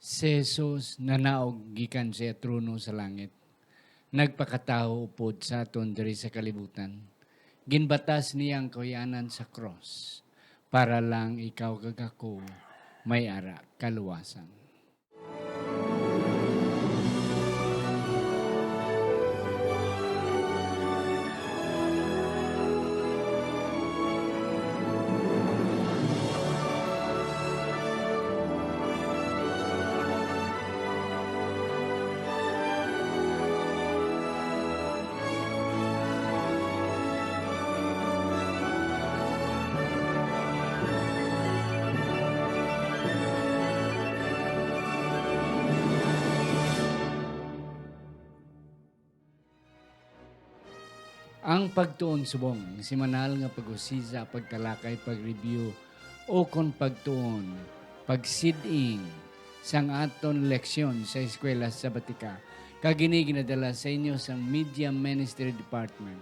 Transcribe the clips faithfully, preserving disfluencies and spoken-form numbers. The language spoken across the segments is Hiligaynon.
Si Jesus nanaog gikan sa iya trono sa langit, nagpakatawo upod sa aton diri sa kalibutan. Ginbatas niya ang kahuyanan sa krus para lang ikaw kag ako may ara kaluwasan. Ang pagtuon subong, semanal nga pag-usisa, pagtalakay, pag-review, o kon pagtuon, pagsid-ing sang aton leksyon sa Eskwela Sabatika, kag ini ginadala sa inyo sang Media Ministry Department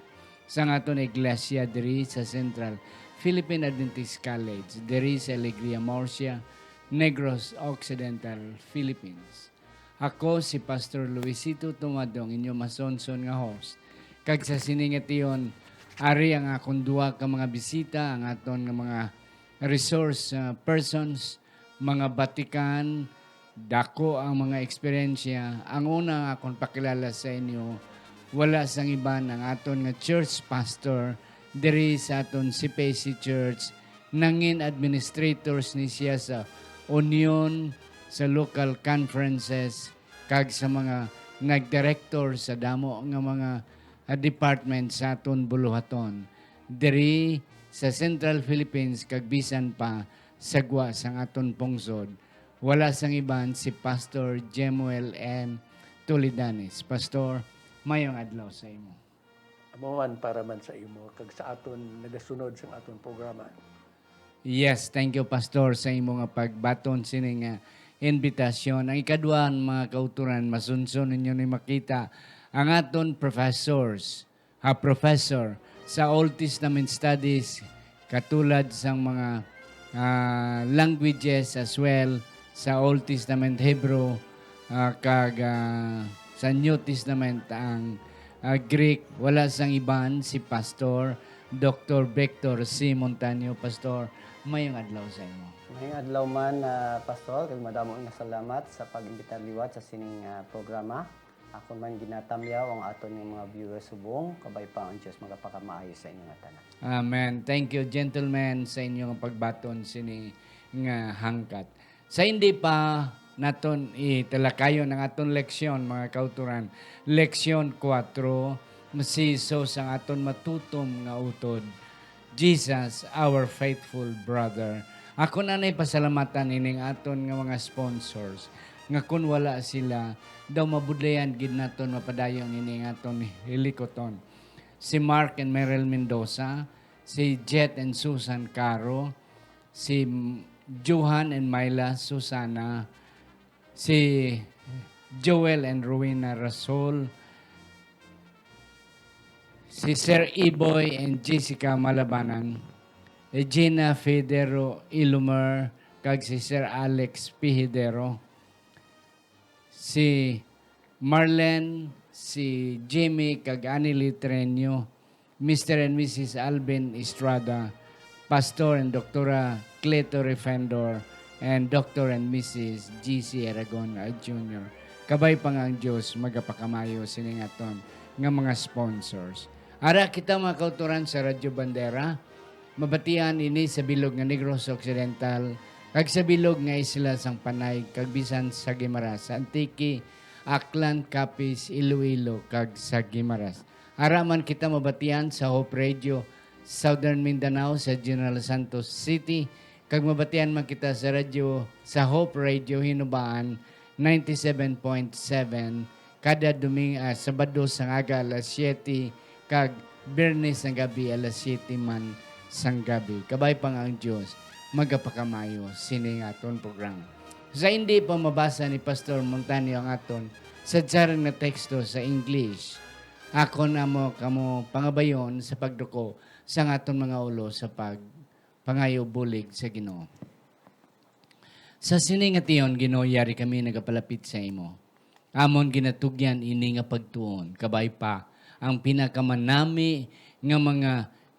sang aton iglesia diri sa Central Philippine Adventist College, diri sa Alegria, Murcia, Negros Occidental, Philippines. Ako si Pastor Luisito Tumado, ang inyo masunson nga host. Kag sa sini nga tion, ari ang akon duha ka mga bisita, ang aton nga mga resource, uh, persons, mga batikan, dako ang mga eksperyensya. Ang una nga akon pakilala sa inyo, wala sang iban ang aton nga church pastor diri sa aton C P C Church. Nangin administrators ni siya sa union, sa local conferences, kag sa mga nagdirektor sa damo nga mga, ah, department sa aton buluhaton, diri sa Central Philippines, kag bisan pa sa gwa sang aton pungsod. Wala sang iban, si Pastor Jemuel M. Toledanes. Pastor, mayong adlaw sa imo. Amo man para man sa imo kag sa aton nagasunod sang aton programa. Yes, thank you, Pastor, sa imo nga pagbaton sini nga imbitasyon. Ang ikadwa, mga kauturan, masunson ninyo ni makita ang aton professors, ha, professor sa Old Testament Studies, katulad sang mga, ah, languages as well sa Old Testament Hebrew, ah, kag, ah, sa New Testament ang, ah, Greek. Wala sang iban, si Pastor Doktor Victor C. Montaño. Pastor, mayong adlaw sa imo. Mayong adlaw man, ah, Pastor, kag madamo nga salamat sa pag-imbitar liwat sa sining, ah, programa. Ako man ginatamyaw ang aton nga mga viewers subong, kabay pa ang Dios magapakamaayo sa inyo nga tanan. Amen. Thank you, gentlemen, sa inyong pagbaton sini nga hangkat. Sa hindi pa naton italakayon ang aton leksyon, mga kauturan, leksyon kuwatro, si Jesus ang aton matutom nga utod. Jesus, our faithful brother. Ako na nay pasalamatan ining aton nga mga sponsors, nga kun wala sila, daw mabudlayan gid naton mapadayon ining aton hilikoton. Si Mark and Meryl Mendoza, si Jet and Susan Caro, si Johan and Myla Susana, si Joel and Rowena Rasol, si Sir Iboy and Jessica Malabanan, Regina Federo Ilumer, kag si Sir Alex Pihidero, si Marlen, si Jimmy, kag Annie Litrenio, Mister and Missus Alvin Estrada, Pastor and Doktora Cleto Refendor, and Doktor and Missus G C Aragon, uh, Junior. Kabay pa nga ang Dios magapakamayo sining aton nga mga sponsors. Ara kita, mga kauturan, sa Radyo Bandera. Mabatian ini sa bilog nga Negros Occidental, kag sa bilog nga isla sang Panay, kag bisan sa Guimaras, Antique, Aklan, Capiz, Iloilo, kag sa Guimaras. Ara man kita mabatian sa Hope Radio Southern Mindanao sa General Santos City, kag mabatian man kita sa radyo, sa Hope Radio Hinubaan ninety-seven point seven, kada Doming-, ah, Sabado sang aga alas siyete, kag Biyernes sang gabi alas siyete man sang gabi. Kabay pa nga ang Dios magapakamayo sini nga aton programa. Sa hindi pa mabasa ni Pastor Montaño ang aton sadsaran nga teksto sa English, akon amo kamo pangabayon sa pagduko sang aton mga ulo sa pagpangayo bulig sa Ginoo. Sa sini nga tion, Ginoo, yari kami nagapalapit sa imo. Amon ginatugyan ini nga pagtuon, kabay pa ang pinakamanami nga mga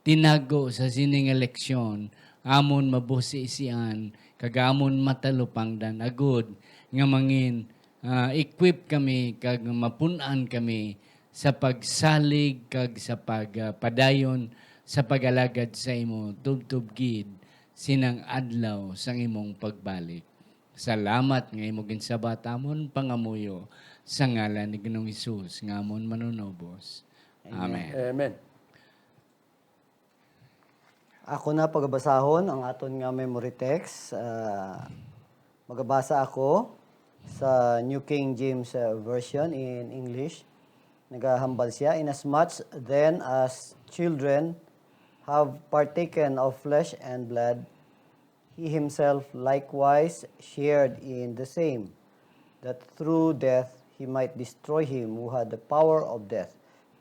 tinago sa sini nga leksyon, amon mabusisian, kag amon matalupangdan, agud nga mangin, ah, equip kami kag mapun-an kami sa pagsalig kag sa pag, ah, padayon sa pag-alagad sa imo tubtob gid sinang adlaw sang imong pagbalik. Salamat nga imo ginsabat amon pangamuyo sa ngalan ni Ginoong Hesus nga amon Manunubos. Amen. Amen. Ako na pagabasahon ang aton nga memory text. Ah, magabasa ako sa New King James, ah, Version in English. Nagahambal siya, "Inasmuch then as children have partaken of flesh and blood, he himself likewise shared in the same, that through death he might destroy him who had the power of death,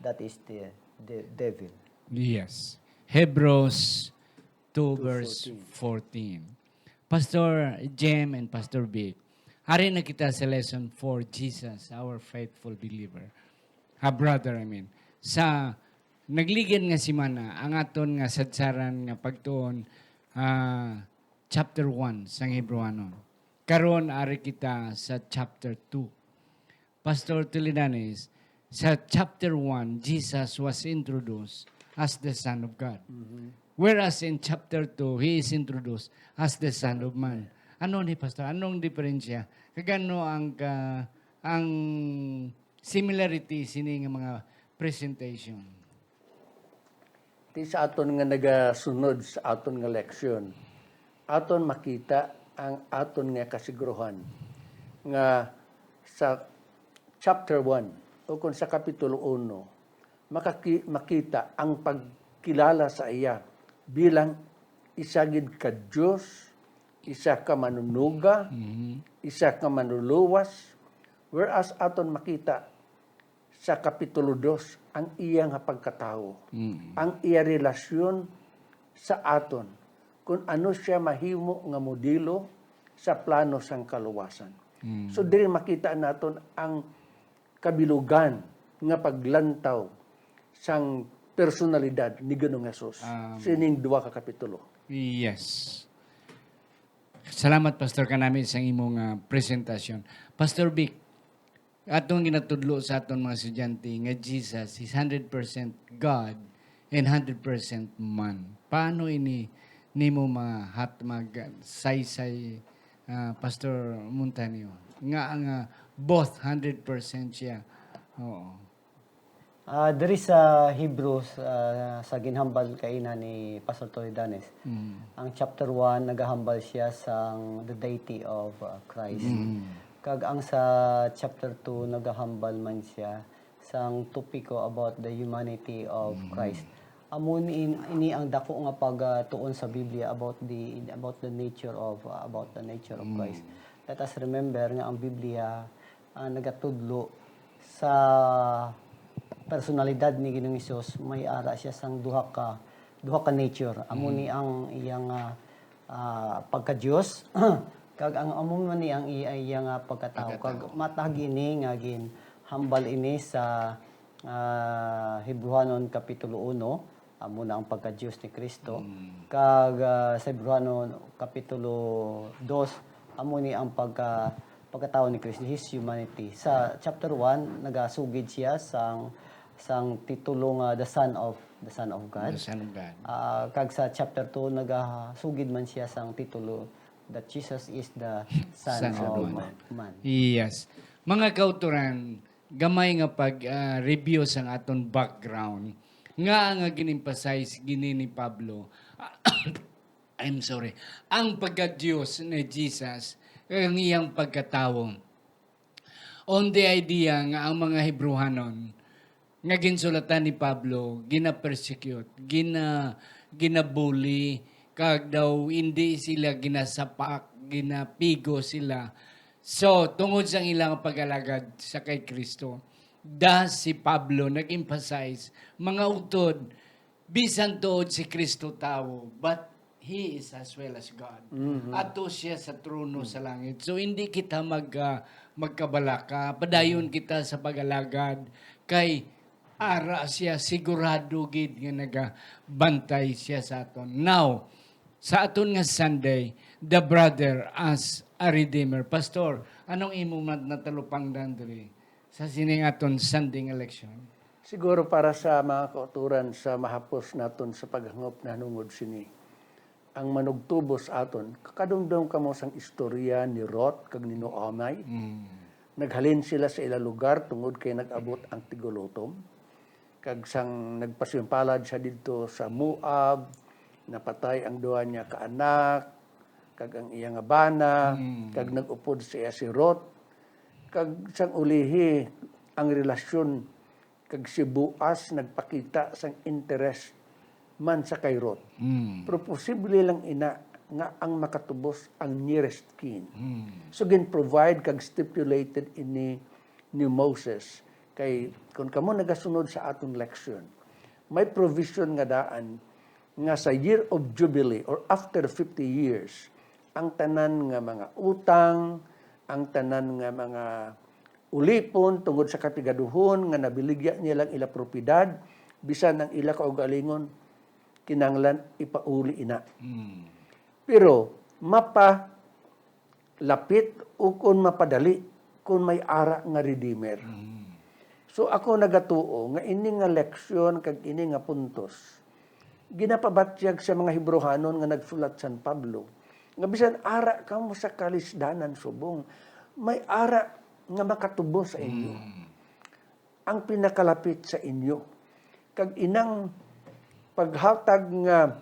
that is the, the devil." Yes. Hebrews two, verse fourteen. Pastor Jem and Pastor Vic, ari na kita sa lesson for Jesus, our faithful believer. Ah, brother, I mean. Sa nagligid nga semana, ang aton nga sadsaran nga pagtuon, ah, chapter one sang Hebreohanon. Karon, ari kita sa chapter two. Pastor Tilidanes, sa chapter one, Jesus was introduced as the Son of God. Mhm. Whereas in chapter two, he is introduced as the Son of Man. Ano ni, Pastor? Anong diferensya? Kag ano ang ka-, ang similarity sini nga mga presentation? Ti sa aton nga nagasunod sa aton nga leksyon, aton makita ang aton nga kasiguruhan nga sa chapter one o kon sa kapitulo uno, makaki-, makita ang pagkilala sa iya bilang isa gid ka Dios, isa ka manunuga, Mhm. isa ka manluluwas, whereas aton makita sa kapitulo dos ang iya nga pagkatawo, Mm. ang iya relasyon sa aton, kung ano siya mahimo nga modelo sa plano sang kaluwasan. Mm. So, diri makita naton ang kabilugan nga paglantaw sang personalidad ni Ginoong Hesus Um, sining duha ka kapitulo. Yes. Salamat, Pastor, kanami sa imong, ah, presentasyon. Pastor Vic, atong ginatudlo sa aton mga estudyante nga Jesus is hundred percent God and hundred percent man. Paano ini nimo mahatmag, saysay, ah, Pastor Montanio? Nga, nga both hundred percent siya. Oo. Ah, diri sa Hebrews, ah, sa ginhambal kaina ni Pastor Toy Danes, Mm. ang chapter one nagahambal siya sang the deity of, ah, Christ. Mm. Kag ang sa chapter two nagahambal man siya sang topiko about the humanity of Mm. Christ. Amo ni, ini ang dako nga pagtuon sa Biblia about the, about the nature of, ah, about the nature of Mm. Christ. Let us remember nga ang Biblia, ah, nagatudlo sa personalidad ni Ginoong Hesus, may ara siya sang duha ka, duha ka nature. Amo Mm. ni ang iyang, ah, ah, pagka-Dios, kag ang amo man ni ang iya, iya nga pagkatawo. Kag Pagkatawo. matag ini nga ginhambal ini sa, ah, Hebreohanon Kapitulo uno, amo na ang pagka-Dios ni Cristo. Mm. Kag, ah, sa Hebreohanon Kapitulo dos, amo ni ang pagka-, pagkatawo ni Cristo, his humanity. Sa chapter one, nagasugid siya sang, sang titulo nga the Son of, the Son of God. The Son of God. Ah, kag sa chapter two, nagasugid man siya sang titulo that Jesus is the Son Son of of Man. Man. Yes. Mga kauturan, gamay nga pag, ah, review sang aton background. Nga nga gin-emphasize gini ni Pablo, I'm sorry, ang pagka-Dios ni Jesus, ang iyang pagkatawo. On the idea nga ang mga Hebreohanon nga ginsulatan ni Pablo, gina-persecute, gina-, ginabuli, kag daw hindi sila ginasapak, ginapigo sila. So, tungod sa ilang pag-alagad sa kay Kristo, das si Pablo nag-emphasize, mga utod, bisan tuod si Kristo tawo, but He is as well as God. Mhm. Ato siya sa trono sa langit. So, hindi kita mag, ah, magkabalaka. Padayon kita sa pag-alagad kay ara siya, sigurado gid nga nagabantay siya sa aton. Now, sa aton nga Sunday, the brother as a redeemer. Pastor, anong imo man natalupangdan diri sa sining aton Sunday nga leksyon? Siguro para sa mga kauturan sa mahapos naton sa paghangop nahanungod sini, ang manugtubos aton, kakadumdom kamo sang istorya ni Ruth kag ni Naomi. Mm. Naghalin sila sa ila lugar tungod kay nag-abot ang tigulutom. Kag sang nagpasimpalad siya didto sa Moab, napatay ang duha niya ka anak, kag ang iya nga bana, Mm. kag nag-upod sa iya si Ruth. Kag sang ulihi, ang relasyon kag si Boaz nagpakita sang interes man sa kay Ruth. Mm. Pero posible lang ina nga ang makatubos ang nearest kin. Mm. So, gin-provide kag stipulated ini ni Moses. Kay kung kamo nagasunod sa aton leksyon, may provision nga daan nga sa year of Jubilee or after fifty years, ang tanan nga mga utang, ang tanan nga mga ulipon tungod sa kapigaduhon nga nabaligya nila ang ila propiedad, bisan ang ila kaugalingon, kinahanglan ipauli ina. Mm. Pero mapalapit ukon mapadali kung may ara nga Redeemer. Mm. So, ako nagatuo nga ini nga leksyon kag ini nga puntos ginapabatyag sa mga Hebrehanon nga nagsulat San Pablo, nga bisan ara kamo sa kalisdanan subong, may ara nga makatubos sa inyo. Mm. Ang pinakalapit sa inyo. Kag inang paghatag nga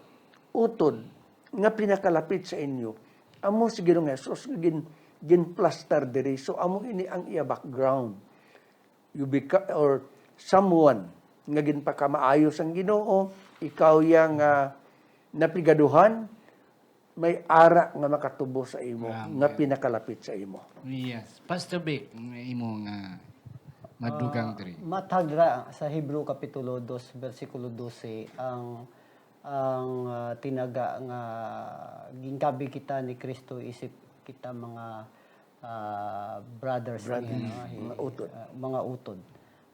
utod nga pinakalapit sa inyo, amo si Ginoong Jesus nga gin-, ginplastar diri. So, amo ini ang iya background. You beca-, or someone nga ginpakamaayo sang Ginoo, ikaw ya nga napigaduhan, may ara nga makatubo sa imo, Amen. nga pinakalapit sa imo. Yes. Pastor Vic, ang imo nga madugang Ah, diri. Matag ra sa Hebreo Kapitulo dos, bersikulo dose, ang, ang, ah, tinaga nga ginkabi kita ni Kristo isip kita mga, ah, brothers Brothers, niya, no? Hi-, mga utod. ah, mga utod.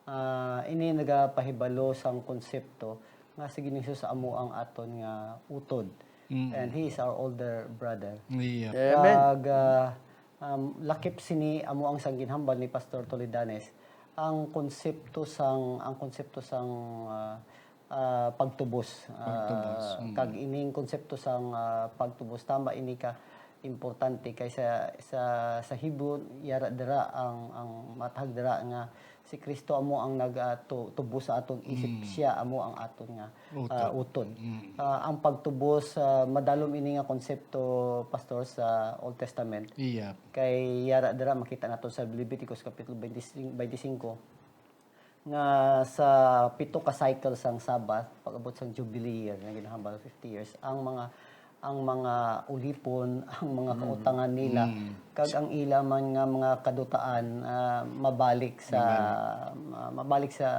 Ah, ini nagapahibalo sang konsepto nga si Ginoong Jesus amo ang aton nga utod. Mm. And he is our older brother. Yeah. Amen. Kag, ah, um, lakip sini amo ang sang ginhambal ni Pastor Toledanes, ang konsepto sang, ang konsepto sang, ah, ah, pagtubos. Ah, Pagtubos, mm. Kag ining konsepto sang, ah, pagtubos, tama ini ka importante kay sa, sa, sa Hebrew, yara dira ang, ang matahag dira nga si Kristo amo ang nag, ah, tu-, tubos sa aton isip, Mm. siya amo ang aton nga, Utod. ah, utod. Mm. Ah, ang pagtubos, ah, madalom ini nga konsepto, Pastor, sa Old Testament. Iya. Kay yara dira makita nato sa Leviticus Kapitulo twenty-five, twenty-five, nga sa pito ka cycle sang Sabbath, pag-abot sang Jubilee year, nga ginahambal fifty years, ang mga, ang mga ulipon, ang mga Mm. kautangan nila, Mm. kag ang ila man nga mga kadutaan, ah, mabalik sa, Mabalik. ma-, mabalik sa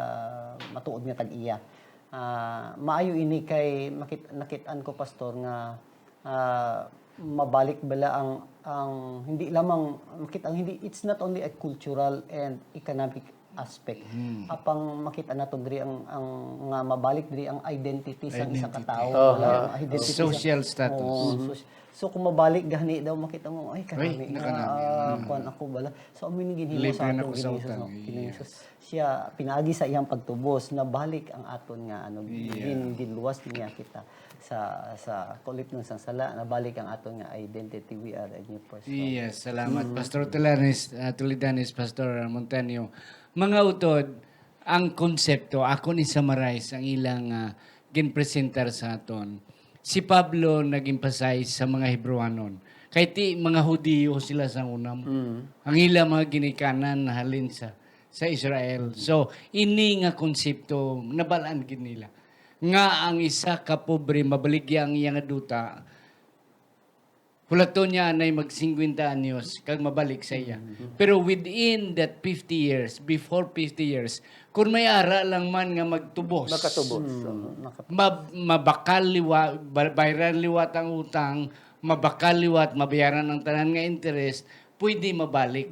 matuod nga tag-iya. Ah, maayo ini kay makit-, nakit-an ko, Pastor, nga ah, mabalik bala ang, ang hindi lamang makita ang hindi, it's not only a cultural and economic aspect. Hmm. Apang makita nato diri ang, ang nga mabalik diri ang identity sa isa ka Identity. tawo, Aha. wala ang identity sa Social status. Oo, Mhm. so, so kung mabalik gani daw makita mo, "Ay, Ay, kanami nga, nakanami. ah, Hmm. kuwan ako bala." So, amo ni ginhimo Libre sa na aton ko sa Ginoong utang. Hesus, no? Ginoong Yes. Hesus. Siya, pinaagi sa iyang pagtubos, nabalik ang aton nga, ano, Yeah. gin-, ginluwas niya kita sa, sa kulipnon sang sala, nabalik ang aton nga identity. We are a new person. Yes, salamat, Mm. Pastor Tulanes, ah, Toledanes, Pastor Montaño. Mga utod, ang konsepto, ako ni summarize ang ilang, ah, ginpresentar sa aton. Si Pablo nag-emphasize sa mga Hebrewanon. Kay ti mga Hudiyo sila sa unam. Mm. Ang ila mga ginikanan nahalin sa, sa Israel. So, ini nga konsepto, nabal-an gid nila. Nga ang isa ka pobre, mabaligya ang iya nga duta, Hulaton niya anay mag singkwenta anyos kag mabalik sa iya. Pero within that fifty years, before fifty years, kung may ara lang man nga magtubos, Makatubos. Oo, makatubos. mab- mabakal liwa, ba- bayaran liwat ang utang, mabakal liwat, mabayaran ang tanan nga interest, pwede mabalik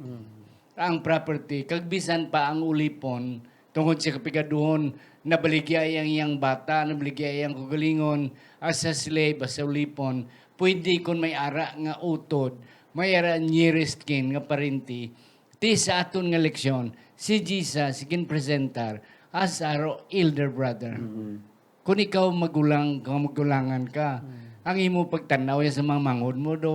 ang property. Kag bisan pa ang ulipon, tungod sa kapigaduhon, nabaligya iyang iyang bata, nabaligya iyang kaugalingon, as a slave, as a ulipon, pwede kon may ara nga utod, may ara nearest kin nga parente, ti sa aton nga leksyon, si Jesus ginpresentar as our elder brother. Kung ikaw magulang, kung magulangan ka, ang imo pagtanaw ya sa mga manghod mo, do,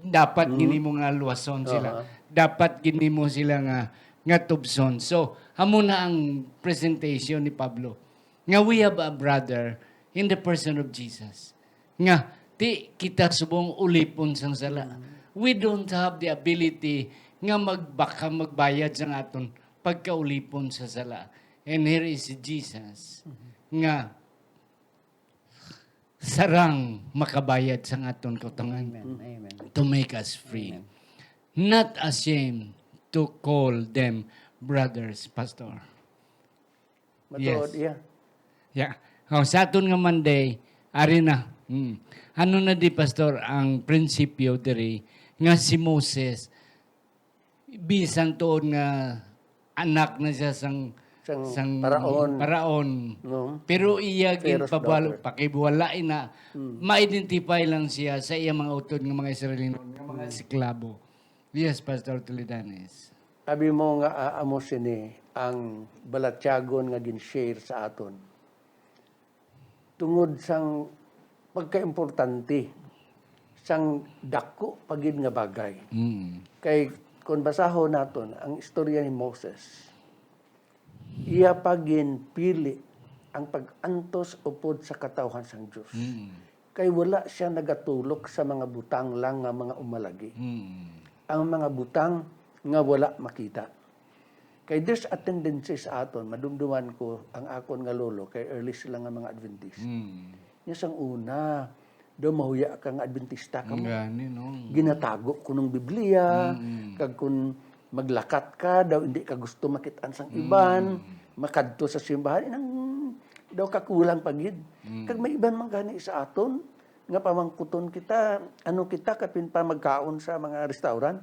dapat gid nimo nga luwason sila. Dapat gid nimo sila nga, nga tubson. So, amo na ang presentation ni Pablo. Nga we have a brother in the person of Jesus. Nga, ti kita subong ulipon sang sala. We don't have the ability nga magbaka magbayad sang aton pagkaulipon sa sala. And here is Jesus nga sarang makabayad sang aton kautangan Amen. Amen. to make us free. Not ashamed to call them brothers, Pastor. Matuod, Yes. iya. Yeah. Oh, sa aton nga Monday, ari na. Hmm. Ano na di, Pastor, ang prinsipyo diri nga si Moses, bisan tuod nga anak na siya sang, Sang sang paraon. paraon. No? Pero iya Pharaoh's ginpabuhal-, daughter. pakibuwala ina, ma-identify lang siya sa iya mga utod nga mga Israelino, nga mga esklabo. Yes, Pastor Toledanes. Abi mo nga aamo sini ang balatyagon nga gin-share sa aton. Tungod sang pagkaimportante sang dako pa gid nga bagay. Mm. Kay kung basahon naton ang istorya ni Moses, iya pa ginpili ang pag-antos upod sa katawhan sang Dios. Mm. Kay wala siya nagatulok sa mga butang lang nga mga umalagi. Mm. Ang mga butang nga wala makita. Kay there's a tendency sa aton, madumduman ko ang akon nga lolo, kay early sila nga mga Adventist. Mm. Nya sang una, daw mahuya ka nga Adventista ka mo. Gani, no? Ginatago ko ng Biblia, Mm. kag kung maglakat ka, daw hindi ka gusto makitaan sang iban, makadto sa simbahan, inang daw kakulang pa gid. Mm. Kag may iban man gani sa aton, nga pamangkuton kita, ano kita, kapin pa magkaon sa mga restaurant.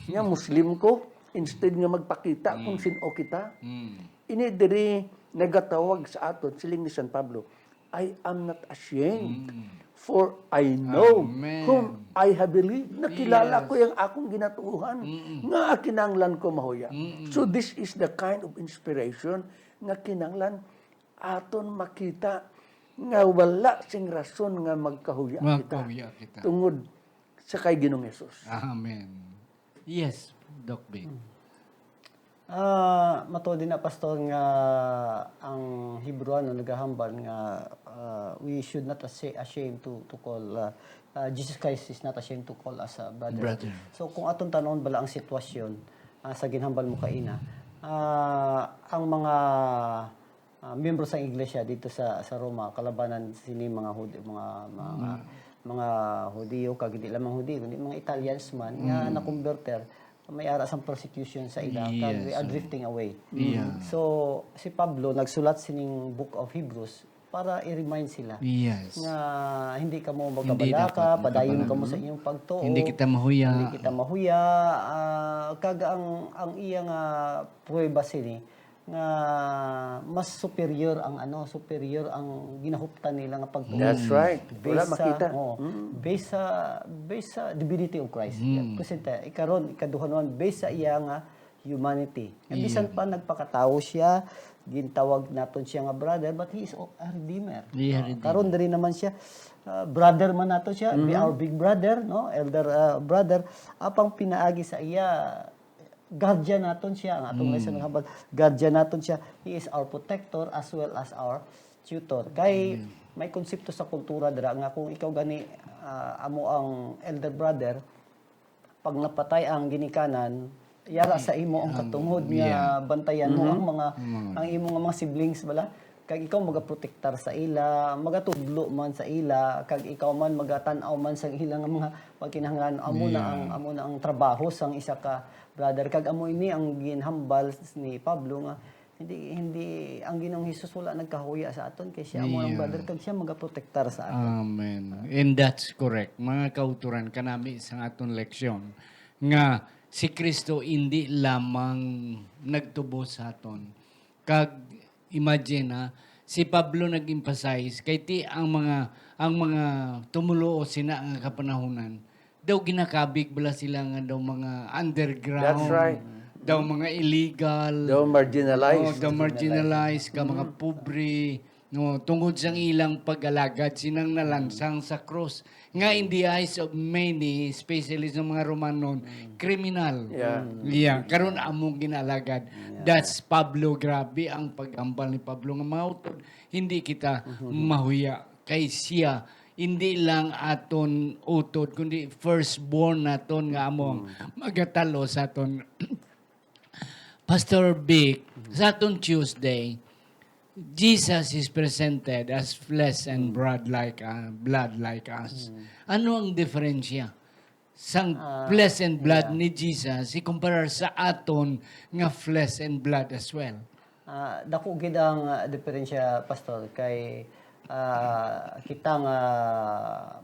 Nga Muslim ko, instead nga magpakita kung Mm. sin-o kita. Mm. Ini diri nagatawag sa aton, siling ni San Pablo, "I am not ashamed, Mm. for I know Amen. whom I have believed." Nakilala Yes. ko yung akong ginatuohan, Mm-mm. nga kinahanglan ko mahuya. Mm-mm. So this is the kind of inspiration nga kinahanglan aton makita nga wala sing rason nga magkahuya kita. Magkahuya kita. Tungod sa kay Ginoong Jesus. Amen. Yes, Doc Vic. Ah, matuod din na, Pastor, nga ang Hebreano nagahambal nga, ah, we should not asa- ashamed to to call, ah, ah, Jesus Christ is not ashamed to call us a brother. Brother. So kung aton tanon bala ang sitwasyon, ah, sa ginhambal mo kaina, ah, ang mga, ah, miyembro sa iglesia dito sa sa Roma, kalabanan sini mga Hud-, mga mga mga Hudiyo, kag hindi lamang Hudiyo, kundi mga Italians man nga nakumberter, may ara sang persecution sa ila, kag we are Yes. drifting away. Yeah. So, si Pablo nagsulat sining Book of Hebrews para i-remind sila Yes. nga hindi kamo Hindi magkabalaka, dapat padayon magkabalaka, kamo sa no? inyong pagtuo. Hindi kita mahuya. Hindi kita mahuya. Ah, kag ang ang iya nga pruweba sini nga mas superior ang ano, superior ang ginahuptan nila nga pagtuo. That's right. Wala Based sa, makita. Oh, Mm. based sa, based sa divinity of Christ. Mm. Kasi ta, ikaron, ikaduha naman, based sa iya nga humanity. Nga bisan Yeah. pa nagpakatawo siya, gintawag naton siya nga brother, but he is a redeemer. Yeah, Ah, redeemer. Karon diri naman siya, ah, brother man nato siya, be our big brother, no? Elder, ah, brother, apang pinaagi sa iya, guardian naton siya, ang atong Mm. lesson nga hambal, guardian naton siya. He is our protector as well as our tutor. Kay may konsepto sa kultura dira nga kung ikaw gani, ah, amo ang elder brother, pag napatay ang ginikanan, yara sa imo ang katungod nga Yeah. bantayan mo ang mga, Mm. ang imo nga mga siblings bala. Kag ikaw magaprotektar sa ila, magatudlo man sa ila, kag ikaw man magatan-aw man sang ila nga mga pagkinahanglan. Amo na ang, Yeah. amo na ang trabaho sang isa ka brother. Kag amo ini ang ginhambal ni Pablo nga hindi, hindi, ang Ginoong Hesus wala nagkahuya sa aton, kay siya amo ang Yeah. brother, kag siya magaprotektar sa aton. Amen. And that's correct. Mga kauturan, kanami sa aton leksyon nga si Kristo hindi lamang nagtubos sa aton. Kag imagine, ha, si Pablo nag-emphasize kay ti ang mga, ang mga tumuluo sina nga kapanahunan, daw ginakabig bala sila nga daw mga underground. That's right. Daw mga illegal. Daw marginalized. Oh, daw marginalized, ka mga Mm. pobre. No, tungod sang ilang pag-alagad, sinang nalansang sa krus. Nga in the eyes of many, especially sa mga Romanon, Mm. kriminal. Yeah. Yeah, karon among ginalagad. Yeah. That's Pablo, grabe ang paghambal ni Pablo nga mga utod. Hindi kita Mm-hmm. mahuya kay siya. Hindi lang aton utod, kundi firstborn naton nga among Mm. magatalo sa aton. Pastor Vic, Mm. sa aton Tuesday, Jesus is presented as flesh and Mm. blood like, uh, blood like us. Mm. Ano ang diferensya sang Ah, flesh and blood yeah. ni Jesus ikumparar sa aton nga flesh and blood as well? Ah, dako gid ang, ah, diferensya, Pastor, kay, ah, kita nga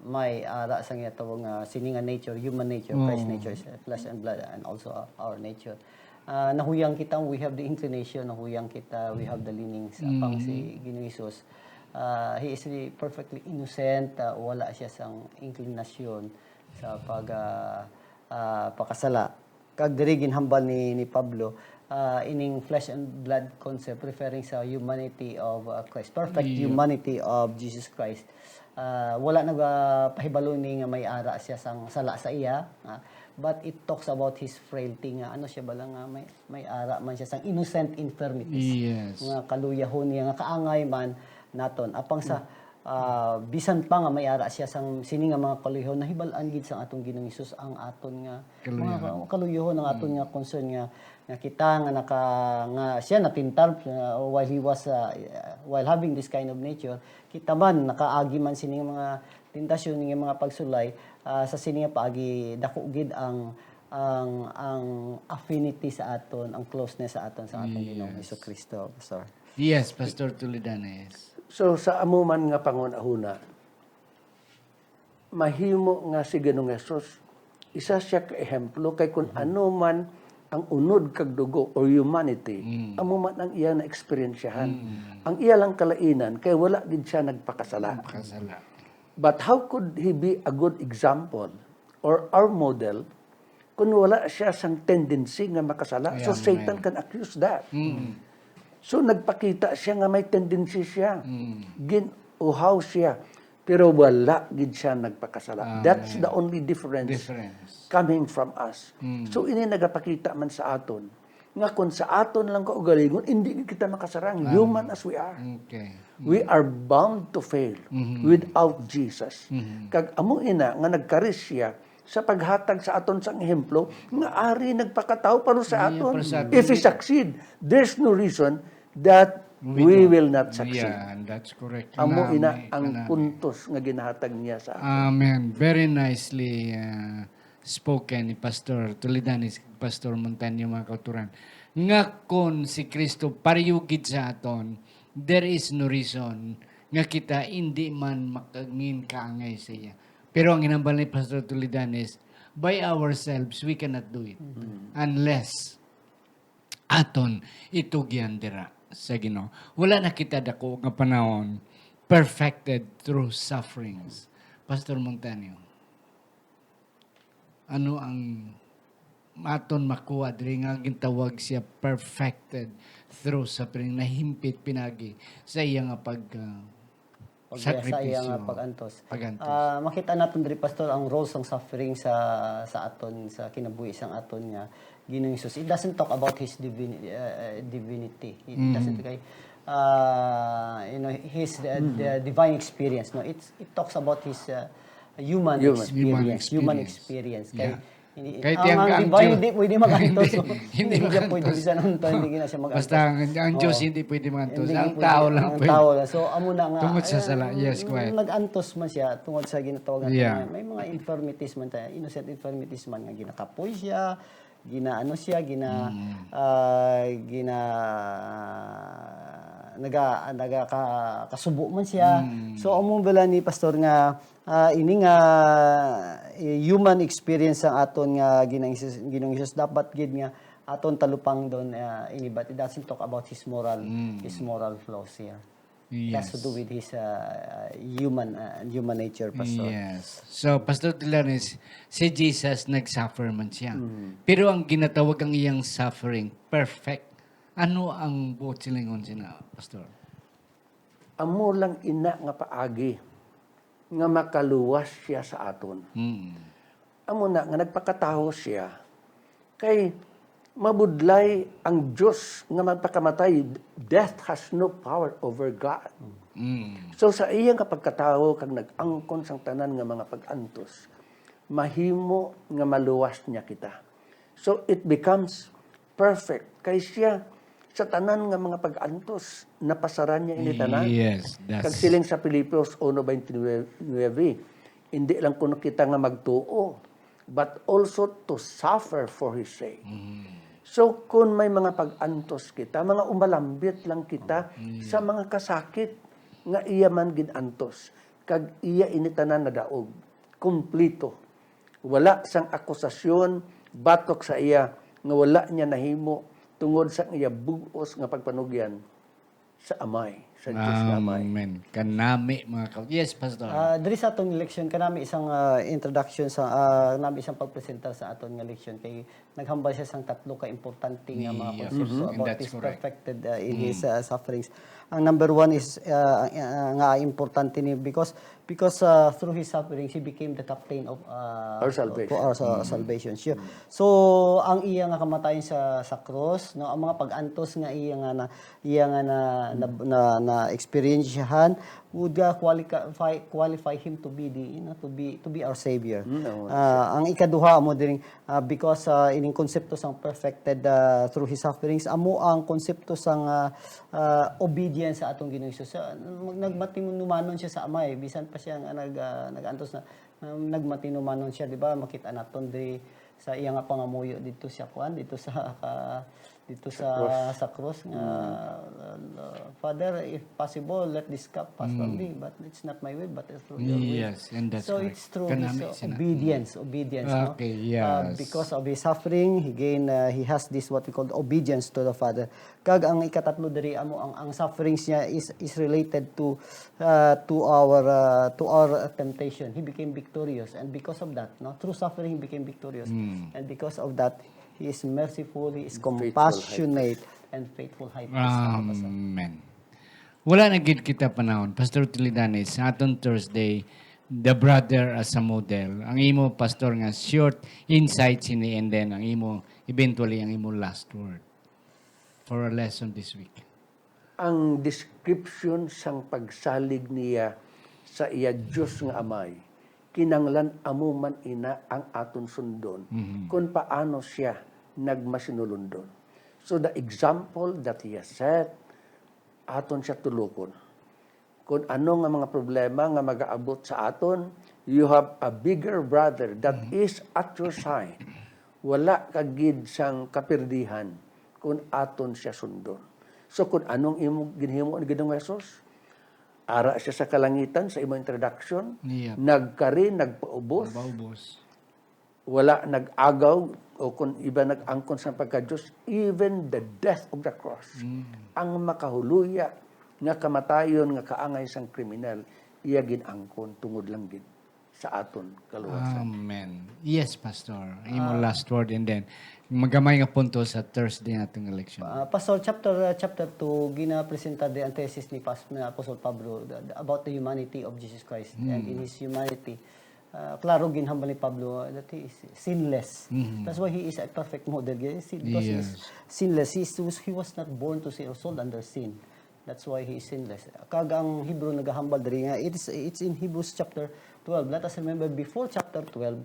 may ara sa ginatawag nga sini nga nature, human nature, Christ Oo. nature is flesh and blood, and also our nature. Ah, nahuyang kita, we have the inclination, nahuyang kita, we have the leanings. Apang Mm. si Ginoong Jesus, ah, he is really perfectly innocent, ah, wala siya sang inclination sa pag, ah, ah, pakasala. Kag diri ginhambal ni, ni Pablo, ah, ining flesh and blood concept referring sa humanity of, ah, Christ, perfect Yeah. humanity of Jesus Christ. Ah, wala nagapahibalo ni nga may ara siya sang sala sa iya, ah, but it talks about his frailty nga ano siya bala nga may, may ara man siya sang innocent infirmities. Yes. Nga kaluyahon niya nga kaangay man naton. Apang sa, ah, bisan pa nga may ara siya sang sini nga mga kaluyahon, nahibal-an gid sang atong Ginoong Hesus ang aton nga mga Kaluyahon. ka-, kaluyahon, ang aton Mm. nga concern nga, nga kita nga naka-, nga siya natintal, uh, while he was, uh, while having this kind of nature, kita man nakaagi man sini nga mga tentasyon, nga mga pagsulay, ah, sa sini nga paagi dako gid ang, ang, ang affinity sa aton, ang closeness sa aton sa aton Ginoong Yes. Jesucristo, Pastor. Yes, Pastor Toledanes. So, sa amo man nga panghunahuna, mahimo nga si Ginoong Jesus, isa siya ka ehemplo kay kung Mhm. ano man ang unod kag dugo or humanity, Mm. amo man ang iya na-eksperyensyahan. Mm. Ang iya lang kalainan kay wala gid siya nagpakasala. Nagpakasala. But how could he be a good example or our model kung wala siya sang tendency nga makasala? So, Ayan, Satan amen. can accuse that. Mm. So, nagpakita siya nga may tendency siya. Mm. Gin-uhaw siya. Pero wala gid siya nagpakasala. Amen. That's the only difference Difference. coming from us. Mm. So, ini nagapakita man sa aton nga kung sa aton lang kaugalingon, hindi gid kita makasarang, Amen. human as we are. Okay. We Mm. are bound to fail Mhm. without Jesus. Mhm. Kag amo ina nga nagkari siya sa paghatag sa aton sang ehemplo nga ari nagpakatawo para sa Yeah, aton. para sa aton. If he succeed, there's no reason that We we don't. will not succeed. Yeah, and that's correct. Amo Kanami, ina ang kanami. puntos nga ginahatag niya sa aton. Amen. Very nicely, uh, spoken ni Pastor Toledanes, Pastor Montaño, mga kauturan. Nga kon si Kristo pareho gid sa aton, there is no reason nga kita indi man makangin kaangay sa iya. Pero ang ginhambal ni Pastor Toledanes, by ourselves, we cannot do it. Mm. Unless aton itugyan dira sa Ginoo. Wala na kita dako nga panahon perfected through sufferings. Pastor Montaño, ano ang aton makuha diri nga gintawag siya perfected through suffering, nahimpit pinagi sa iya nga pag, ah, Pag-, sa iya nga sakripisyo. pag-antos. Pag-antos. Ah, makita naton diri, Pastor, ang role sang suffering sa, sa aton, sa kinabuhi sang aton nga Ginoong Jesus. It doesn't talk about his divin-, uh, divinity. It Mm. doesn't kay, uh, you know, his, uh, Mm. the divine experience. No, it's, it talks about his, uh, human Human. experience. Human Human experience. experience. Kay, Yeah. Hindi, Kahit ang, yung ang ang divine, Diyos, hindi pwede mag-antos. hindi, Hindi, hindi siya pwede mag-antos. Bisan unta, hindi na siya mag-antos. Basta ang, ang Diyos Oo. Hindi pwede mag-antos. Hindi Ang pwede. Tao lang Ang pwede. Tao lang. So, amo na nga. Tungod sa eh, sala. Yes, go ahead. Nag-antos man siya tungod sa ginatawag natin Yeah. nga may mga infirmities man tayo, innocent infirmities man nga ginakapoy siya, ginaano siya, gina Mm. ah, gina naga naga ka, kasubo man siya. Mm. So amo bala ni pastor nga ah, ini nga eh, human experience ang aton nga Ginoong Jesus, Ginoong Jesus dapat gid nga aton talupangdon ah, ini, but it doesn't talk about his moral Mm. his moral flaws here. It has to Yes. do with his uh, human uh, human nature, Pastor. Yes. So, Pastor Tilanes, si Jesus nag-suffer man siya. Mm. Pero ang ginatawag ang iyang suffering, perfect. Ano ang buot silingon sina, Pastor? Amo lang ina nga paagi nga makaluwas siya sa aton. Mm. Amo na nga nagpakatawo siya kay mabudlay ang Dios nga magpakamatay. Death has no power over God. Mm. So sa iya nga pagkatawo kag nag-angkon sang tanan nga mga pag-antos, mahimo nga maluwas niya kita. So it becomes perfect kay siya sa tanan nga mga pag-antos napasaran niya ini tanan. Yes, that's Kag siling sa Filipos uno veintinueve, hindi lang kuno kita nga magtuo, but also to suffer for his sake. Mm. So, kung may mga pag-antos kita, mga umalambit lang kita sa mga kasakit nga iya man gin-antos, kag iya ini tanan nadaog, kumplito. Wala sang akusasyon batok sa iya nga wala niya nahimo tungod sa iya bug-os nga pagpanugyan sa Amay, sa Dios nga Amay. Amen. Kanami, mga ka... Yes, Pastor. Ah, diri sa atong leksyon, kanami isang ah, introduction sa ah, kanami isang pagpresentar sa aton nga leksyon kay naghambal siya sang tatlo ka importante nga mga Yeah. konsepto Mhm. And about that's his correct. perfected uh, in his uh, sufferings. Ang number one is uh, uh, nga importante ni because because uh, through his sufferings he became the captain of uh, Our salvation. for our sa- salvation. Sure. So ang iya nga kamatayon sa sa cross, no, ang mga pag-antos nga iya nga na iya nga na na, na, na experience siya would uh, qualify qualify him to be the you know to be to be our savior. Mm, oo. Ah, ang ikaduha mo diring ah, because ah, ining konsepto sang perfected ah, through his sufferings amo ang konsepto sang ah, ah, obedience sa atong Ginoong Hesus. Ah, mag- nagmatinumanon siya sa Amay bisan pa siya nga nag ah, nag-antos na ah, nagmatinumanon siya, di ba? Makita naton diri sa iya nga pangamuyo dito siya kuan dito sa ka, dito sa sa cross nga uh, Father, if possible, let this cup pass from me, but it's not my will but it's through your will. Yes, and that's So correct. It's through Kanami his uh, sina- obedience, obedience, no? Okay, Uh, yes. because of his suffering, he gained, uh, he has this what we call obedience to the Father. Kag ang ikatatlo diri amo ang ang sufferings niya is is related to uh, to our uh, to our uh, temptation. He became victorious, and because of that, no, through suffering he became victorious, Mm. and because of that, he is merciful, he is Faithful high compassionate, and faithful high priest. Ano pa sa- Amen. Wala na gid kita panahon. Pastor Tilidanes, sa aton Thursday, the brother as a model. Ang imo, Pastor, nga short insight sini, and then ang imo, eventually, ang imo last word for our lesson this week. Ang description sang pagsalig niya sa iya Dios nga Amay, kinanglan amo man ina ang aton sundon Mhm. kung paano siya nagmasinulundon. So the example that he has set, aton siya tulokon. Kung ano nga mga problema nga magaabot sa aton, you have a bigger brother that is at your side. Wala ka gid sang kapirdihan kung aton siya sundon. So kung anong imo ginhimo ni Ginoong Jesus, ara siya sa kalangitan sa imo introduction, Yep. nagkari, nagpaubos, Maubos. wala nag-agaw o kung iba nag-angkon sa pagka-Diyos, even the death of the cross, Mm. ang makahuluya nga kamatayon nga kaangay sang kriminal, iya gin-angkon tungod lang gid sa aton kaluwasan. Amen. Yes, Pastor. Imo Ah. Last word, and then magamay nga punto sa Thursday natong election. Ah, Pastor, chapter uh, chapter two, ginapresenta di ang thesis ni Pas ni Apostol Pablo the- the- about the humanity of Jesus Christ. And Mm. In his humanity, uh, klaro ginhambal ni Pablo uh, that he is sinless. Mhm. That's why he is a perfect model. Yes, he- Because he is Yes. sinless. He, is, he was not born to sin or sold under sin. That's why he is sinless. Kag ang Hebrew nagahambal diri nga, it's, it's in Hebrews chapter twelve. Let us remember, before chapter twelve,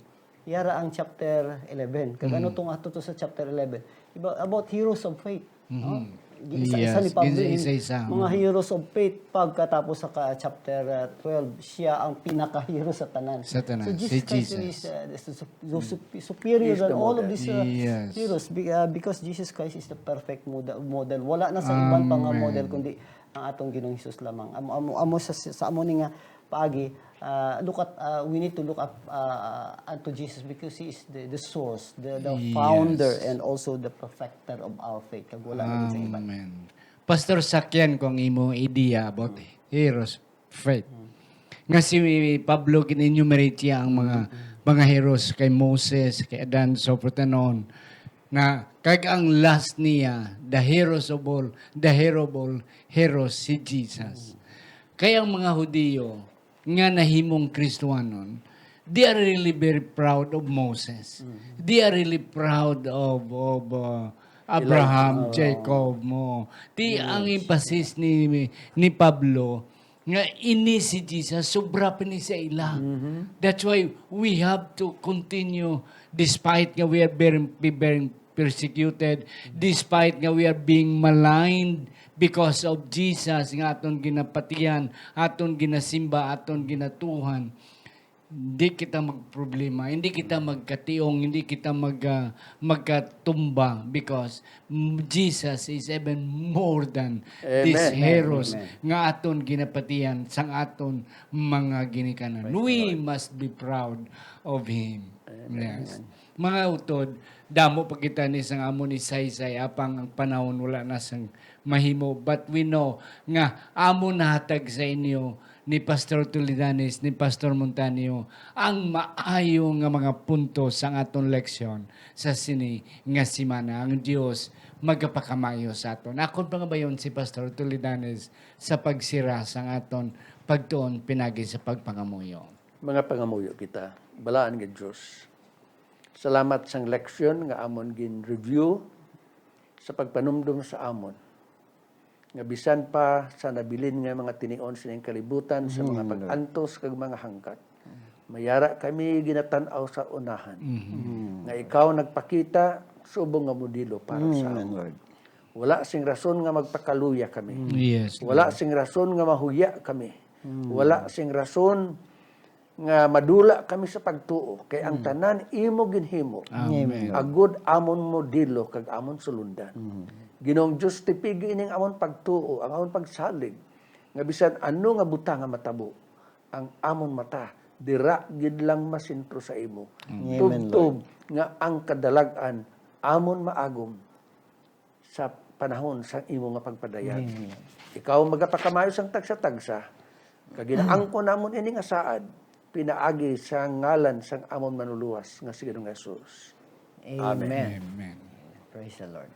Yara ang chapter eleven. Kag ano Mm. tong ato to sa chapter eleven? Iba, about heroes of faith, no? Mhm. Gi-, isa-isa ni Yes, Pablo isa- in isa-isa. mga Mm. heroes of faith pagkatapos sa ka-, chapter, uh, twelve, siya ang pinaka-hero sa tanan. Sa tanan, So, Jesus si Christ really Jesus. is, uh, is su- su- superior He's the than all of model. these uh, Yes. heroes be- uh, because Jesus Christ is the perfect model. model. Wala na sa iban pa nga Amen. model kundi ang atong Ginoong Jesus lamang. Amo amo amo sa sa amo ni nga paagi, uh, look at uh, we need to look up uh, unto Jesus because he is the, the source, the, the Yes. founder and also the perfecter of our faith. Kag wala na gid sa iban. Amen. Pastor, sakyan ko ang imo idea about heroes of faith. Nga si Pablo gin-enumerate niya ang mga mga heroes kay Moses, kay Adan, so forth and on. Na kag ang last niya, the heroes of all, the hero of all heroes, si Jesus. Kay ang mga Hudiyo nga nahimong Kristiyanon, they are really very proud of Moses. They are really proud of of uh, Abraham, Elijah. Jacob mo. Ti ang emphasis ni ni Pablo nga ini si Jesus sobra pa ni sa ila. That's why we have to continue despite nga we are bearing, be bearing persecuted, despite nga we are being maligned because of Jesus nga aton ginapatihan, aton ginasimba, aton ginatuhan. Hindi kita magproblema, hindi kita magkationg, hindi kita mag, ah, magkatumba because m- Jesus is even more than these Amen. heroes Amen. nga aton ginapatihan sang aton mga ginikanan. We must be proud of Him. Yes. Mga utod, damo pa kita ni sang amon isaysay apang ang panahon wala na sang mahimo. But we know nga amon nahatag sa inyo ni Pastor Toledanes, ni Pastor Montanio, ang maayo nga mga punto sang aton leksyon sa sini nga semana. Ang Dios magapakamayo sa aton. Akon pangabayon si Pastor Toledanes sa pagsira sang aton pagtuon pinagi sa pagpangamuyo. Mga pangamuyo kita, balaan nga Dios. Salamat sang leksyon nga amon gin-review sa pagpanumdom sa amon. Nga bisan pa sa nabilin nga mga tinion sining kalibutan sa mga pag-antos kag mga hangkat, mayara kami ginatan-aw sa unahan. Nga ikaw nagpakita subong nga modelo para sa Amen, amon. Lord. Wala sing rason nga magpakaluya kami. Yes, Wala Lord. sing rason nga mahuya kami. Wala sing rason nga madula kami sa pagtuo, kay ang tanan imo ginhimo. Amen. Agud amon modelo kag amon sulundan. Ginoong Dios, tipigi ining amon pagtuo, ang amon pagsalig, nga bisan ano nga butang nga matabo, ang amon mata dira gid lang masentro sa imo. Amen, Tubtob nga ang kadalag-an amon maagom sa panahon sang imo nga pagpadayon. Ikaw magapakamayo sang tagsa-tagsa, kag ginaangkon namon ini nga saad pinaagi sa ngalan sang amon Manluluwas nga si Ginoong Jesus. Amen. Amen. Praise the Lord.